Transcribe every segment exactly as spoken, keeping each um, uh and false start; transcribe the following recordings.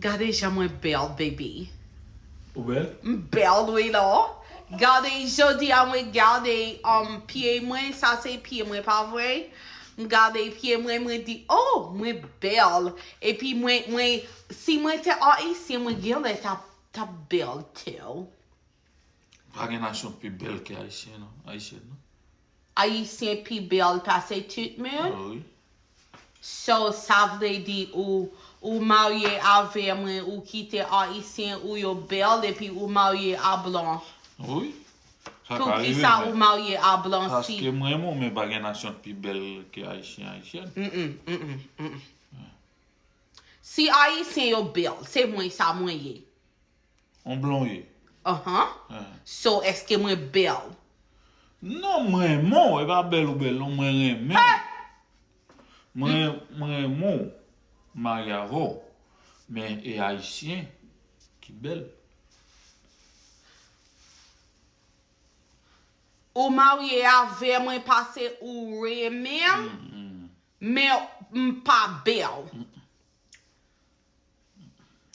Gade jan mwen bèl, baby. Ou bèl? M bèl, wi, la. Gade, jodi a mwen gade um, pye mwen, sa se pye mwen, pa vre? M gade pye mwen, mwen di, oh, mwen bèl. Epi mwen, mwen, si mwen te Ayisyen, mwen genlè t ap, t ap bèl tou. Pa gen nasyon pi bèl ke Ayisyen, non. Ayisyèn, non. Ayisyen pi bèl pase tout moun? Wi. So, sa vle di ou, ou marye avè mwen, ou kite Ayisyen, ou yo bèl, epi ou marye a blan. Wi. Sa ka Pou rive, kisa men ou marye a blan si? Paske mwen renmen w, men pa gen nasyon pi bèl ke Ayisyen, Ayisyèn. Mm-mm, mm-mm, mm-mm. Si Ayisyen yo bèl, se mwen sa mwen ye. On blan w ye. Ahan. Hein. So, èske mwen bèl? Non, mwen renmen w, e pa bèl ou bèl, non, mwen renmen w. Mwen, mwen renmen w, marye avè w. Men e Ayisyen ki bèl. Ou marye avè mwen pase ou renmen m, Mm, mm. Men m pa bèl.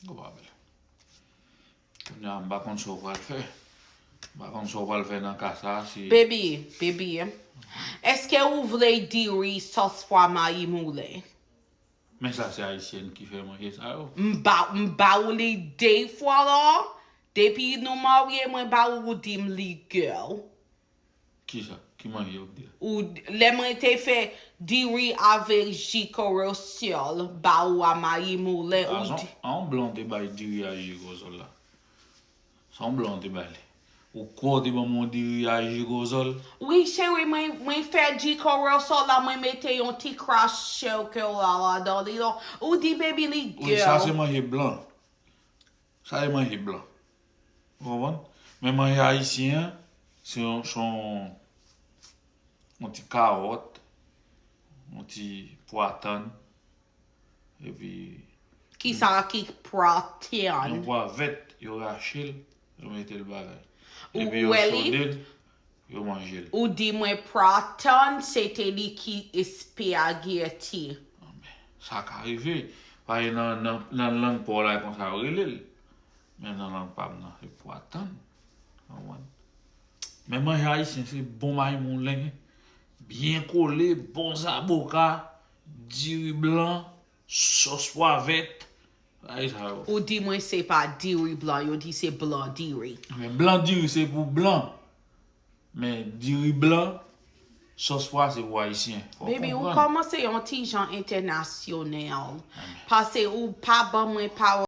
Ou pa bèl. Kounye a, m pa konn sa w pral fè. M pa konn sa w pral fè nan ka sa a, si Baby, baby. Èske ou vle diri sòs pwa mayi moulen? Men sa se Ayisyèn ki fè manje sa yo. M ba, m ba ou li de fwa la. Depi nou marye, mwen ba ou, ou di m li girl. Kisa? Ki manje w ap di la? Ou, lè mwen te fè diri avèk ji korosol ba ou a mayi moulen, A ou son, di. A yon blan te bay diri a ji korosol la. Se yon blan te bay li. Ou kwè w te ban m yon diri a ji korosol? Wi, cheri, mwen, mwen fè ji korosol la, mwen mete yon ti kras chèkè la ladan li, non. Ou di, baby, li Wi, sa se girl. Manje blan. Sa se manje blan. Ou konprann? Men manje ayisyen an, se yon, se yon, yon ti kawòt, yon ti pwa tann, epi Kisa ki pwa tann? Yon pwa vèt, yo rache l, yo mete l bagay. Ou Epi yo wè li? Chode l, yo manje l. Ou di mwen pwa tann, se te li ki espageti. Sa ka rive. Paske nan, nan, nan lang pa w la, e konsa yo rele l. Men nan lang pa m nan, se pwa tann. Konprann? Men manje ayisyen, se bon mayi moulen, byen kole, bon zaboka, diri blan, sòs pwa vèt. Bagay sa yo. Ou di mwen se pa diri blan, yo di se blan diri. Men blan diri se pou blan. Men diri blan, sòs pwa se pou ayisyen. Fò w Baby, ou konprann. Kòmanse yon ti jan entènasyonal. Pase ou pa ban mwen pawòl.